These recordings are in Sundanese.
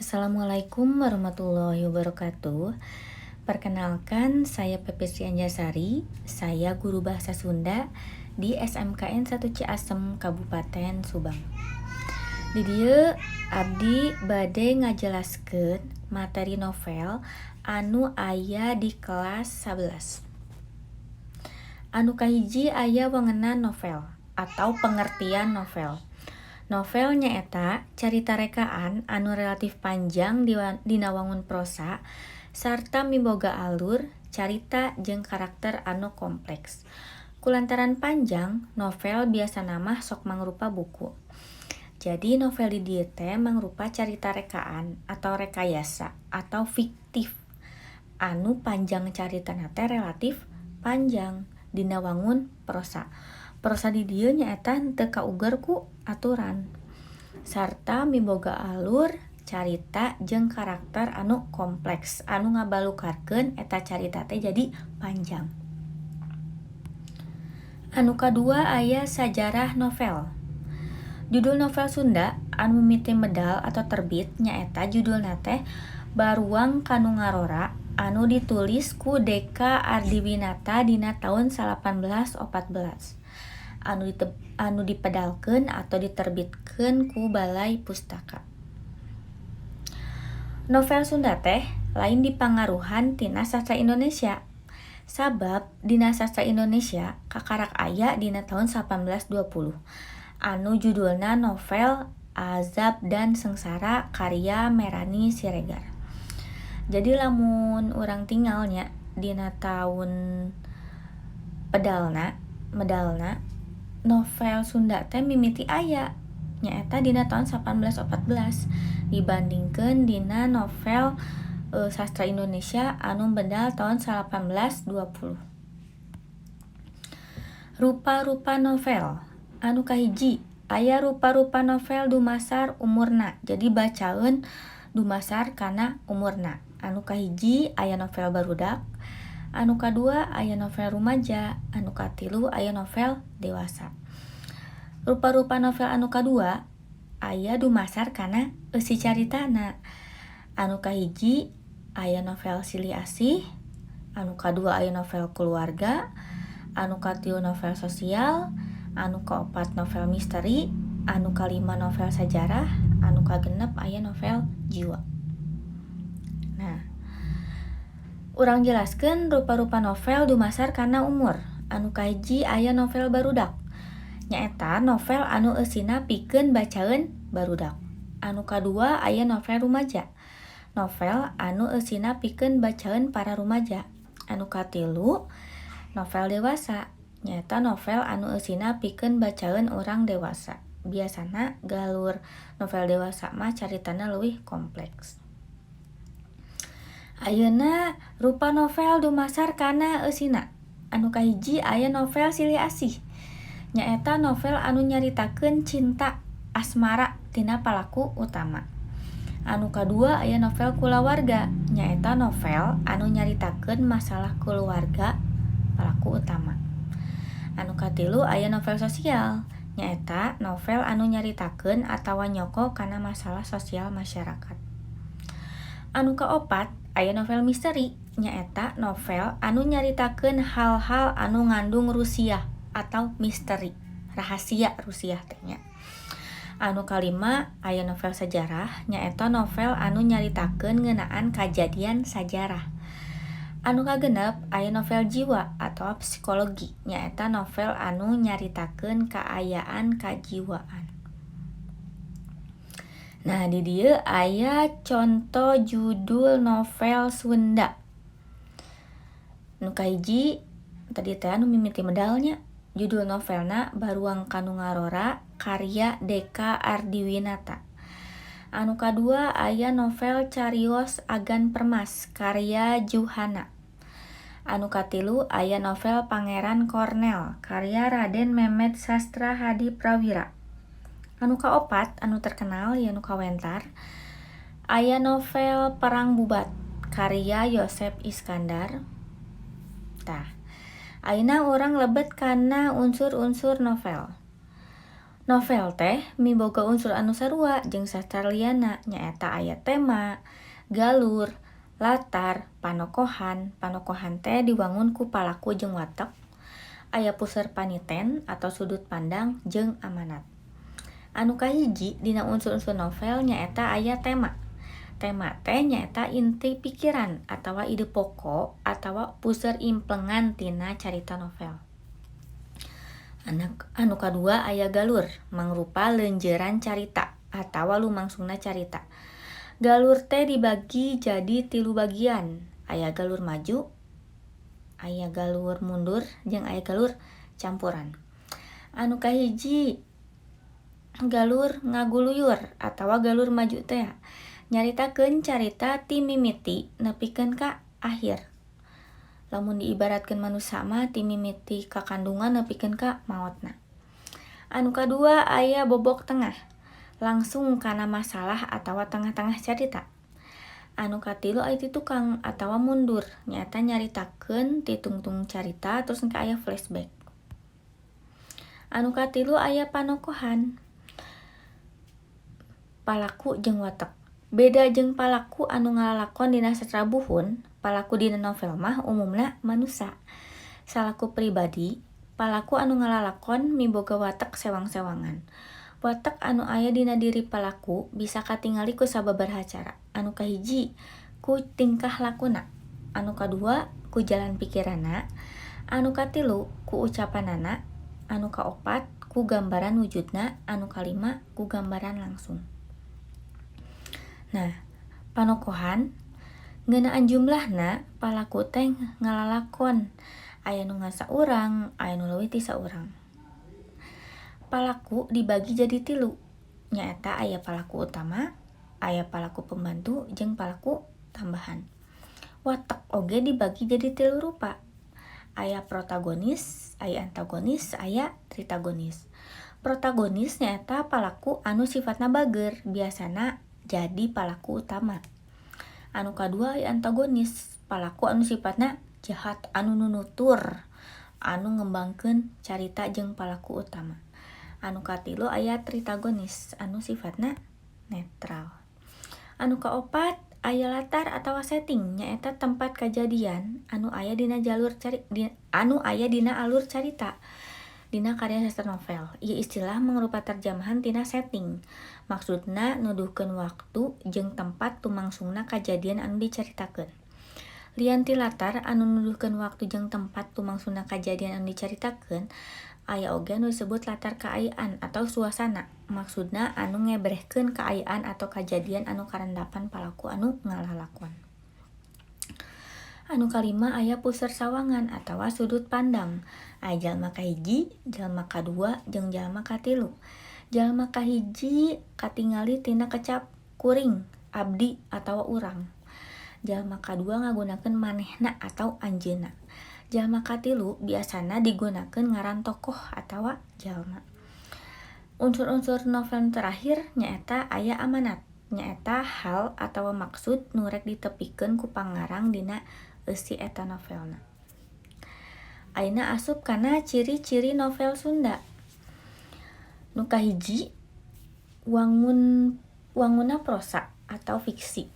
Assalamualaikum warahmatullahi wabarakatuh. Perkenalkan, saya Pepi Sri Anjarsari. Saya guru bahasa Sunda di SMKN 1 Ciasem, Kabupaten Subang. Di dieu abdi bade ngajelaskeun materi novel anu aya di kelas 11. Anu kahiji aya wangenan novel atau pengertian novel. Novel nyaeta carita rekaan anu relatif panjang dina wangun prosa sarta miboga alur carita jeung karakter anu kompleks. Kulantaran panjang, novel biasana mah sok mangrupa buku. Jadi, novel di dieu teh mangrupa carita rekaan atau rekayasa atau fiktif anu panjang caritana teh relatif panjang dina wangun prosa. Prosa di dieu nyaeta henteu kauger ku aturan sarta miboga alur carita jeung karakter anu kompleks anu ngabalukarkeun eta carita teh jadi panjang. Anu kadua aya sajarah novel. Judul novel Sunda anu mimiti medal atau terbit nyaeta judulna teh Baruang Ka Nu Ngarora anu ditulis ku Deka Ardiwinata dina taun 1914 anu dipedalkeun atau diterbitkeun ku Balai Pustaka. Novel Sunda teh lain dipangaruhan tina sastra Indonesia. Sabab dina sastra Indonesia kakarak aya dina taun 1820 anu judulna novel Azab dan Sengsara karya Merani Siregar. Jadi, lamun urang tingal nya dina taun pedalna medalna, novel Sunda teh mimiti aya nyaeta dina taun 1814 dibandingkeun dina novel sastra Indonesia anu medal taun 1820. Rupa-rupa novel. Anu kahiji aya rupa-rupa novel dumasar umurna. Jadi, bacaeun dumasar kana umurna. Anu kahiji aya novel barudak, anu kadua aya novel rumaja, anu katilu aya novel dewasa. Rupa-rupa novel anu kadua aya dumasar kana eusi caritana. Anu kahiji aya novel silih asih, anu kadua aya novel keluarga, anu katilu novel sosial, anu kaopat novel misteri, anu kalima novel sajarah, anu kagenep aya novel jiwa. Nah, urang jelaskeun rupa-rupa novel dumasar kana umur. Anu kahiji aya novel barudak. Nyaeta novel anu eusina pikeun bacaeun barudak. Anu kadua aya novel rumaja. Novel anu eusina pikeun bacaeun para rumaja. Anu katilu novel dewasa. Nyaeta novel anu eusina pikeun bacaeun urang dewasa. Biasana galur novel dewasa mah caritana leuwih kompleks. Ayeuna rupa novel dumasar kana eusina. Anu kahiji aya novel silih asih. Nyaeta novel anu nyaritakeun cinta asmara tina palaku utama. Anu kadua aya novel kulawarga. Nyaeta novel anu nyaritakeun masalah kulawarga palaku utama. Anu katilu aya novel sosial. Nyaeta novel anu nyaritakeun atawa nyoko kana masalah sosial masyarakat. Anu kaopat aya novel misteri. Nyaeta novel anu nyaritakeun hal-hal anu ngandung rusiah atau misteri, rahasia rusiah teh nya. Anu kalima aya novel sajarah. Nyaeta novel anu nyaritakeun ngeunaan kajadian sajarah. Anu kagenep aya novel jiwa atau psikologi. Nyaeta novel anu nyaritakeun kaayaan kajiwaan. Nah, di dieu aya conto judul novel Sunda. Nu kahiji tadi teh anu mimiti medal nya, judul novelna Baruang Ka Nu Ngarora karya Deka Ardiwinata. Anu kadua aya novel Carios Agan Permas karya Juhana. Anu katilu aya novel Pangeran Kornel karya Raden Memet Sastra Hadi Prawira. Anu kaopat anu terkenal ya, anu kawentar, aya novel Perang Bubat karya Yosep Iskandar. Tah, ayeuna urang lebet kana unsur-unsur novel. Novel teh miboga unsur anu sarua jeung sastra lianna nyaeta aya tema, galur, latar, panokohan, panokohan teh diwangun ku palaku jeung watek, aya puseur paniten atau sudut pandang jeung amanat. Anu kahiji dina unsur-unsur novel nyaeta aya tema. Tema teh nyaeta inti pikiran atawa ide pokok atawa puseur implengan tina carita novel. Anu kadua aya galur, mangrupa leunjeuran carita atawa lumangsungna carita. Galur teh dibagi jadi tilu bagian, aya galur maju, aya galur mundur, jeung aya galur campuran. Anu kahiji galur ngaguluyur atawa galur maju tea, nyaritakeun carita ti mimiti nepikeun ka akhir. Lamun diibaratkeun manusa mah ti mimiti kakandungan nepikeun ka maotna. Anu kadua aya bobok tengah, langsung kana masalah atawa tengah-tengah carita. Anu katilu aya ti tukang atawa mundur, nyaeta nyaritakeun ti tungtung carita terus engke aya flashback. Anu katilu aya panokohan, palaku jeung watek. Beda jeung palaku anu ngalalakon dina sastra buhun, palaku dina novel mah umumna manusa. Salaku pribadi, palaku anu ngalalakon miboga watek sewang-sewangan. Watek anu aya dina diri palaku bisa katingali ku sababaraha cara. Anu kahiji ku tingkah lakuna, anu kadua ku jalan pikiranna, anu katilu ku ucapanana, anu kaopat ku gambaran wujudna, anu kalima ku gambaran langsung. Nah, panokohan ngeunaan jumlahna palaku teh ngalalakon, aya nu ngan saurang, aya nu leuwih ti saurang. Palaku dibagi jadi tilu, nyaeta aya palaku utama, aya palaku pembantu, jeung palaku tambahan. Watek oge dibagi jadi tilu rupa, aya protagonis, aya antagonis, aya tritagonis. Protagonis nyaeta palaku anu sifatna bager, biasana jadi palaku utama. Anu kadua aya antagonis, palaku anu sifatna jahat, anu nunutur, anu ngembangkeun carita jeung palaku utama. Anu katilu aya tritagonis anu sifatna netral. Anu kaopat aya latar atawa setting, nyaeta tempat kajadian anu aya dina jalur cari anu aya dina alur carita dina karya sastra novel. Ieu istilah mangrupa terjemahan tina setting. Maksudna nuduhkeun waktu jeung tempat lumangsungna kajadian anu dicaritakeun. Lian ti latar anu nuduhkeun waktu jeung tempat lumangsungna kajadian anu dicaritakeun, aya oge anu disebut latar kaayaan atau suasana. Maksudna anu ngebrehkeun kaayaan atau kajadian anu karendapan palaku anu ngalalakon. Anu kalima aya puseur sawangan atawa sudut pandang. Aya jalma kahiji, jalma kadua, jeung jalma katilu. Jalma kahiji katingali tina kecap kuring, abdi atawa urang. Jalma kadua ngagunakeun manehna atau anjeunna. Jalma katilu biasana digunakeun ngaran tokoh atawa jalma. Unsur-unsur novel terakhir nyaeta aya amanat, nyaeta hal atawa maksud nu rek ditepikeun ku pangarang dina eusi eta novelna. Ayeuna asup kana ciri-ciri novel Sunda. Nu kahiji, wangunna prosa atau fiksi,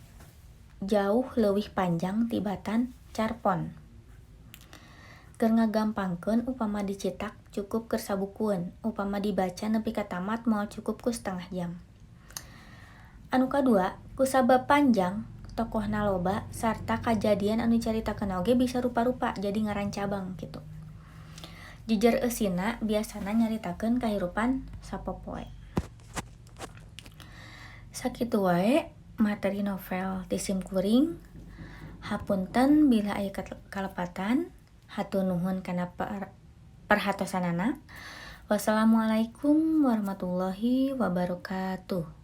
jauh leuwih panjang tibatan carpon. Keur ngagampangkeun upama dicetak cukup keur sabukueun, upama dibaca nepi ka tamat moal cukup ku satengah jam. Anu kadua, kusabab panjang, tokohna loba sarta kajadian anu dicaritakeun oge bisa rupa-rupa jadi ngarancabang kitu. Jejer eusina biasana nyaritakeun kahirupan sapopoe. Sakitu wae materi novel ti sim kuring. Hapunten bila aya kalepatan. Hatur nuhun kana perhatosanana. Wassalamualaikum warahmatullahi wabarakatuh.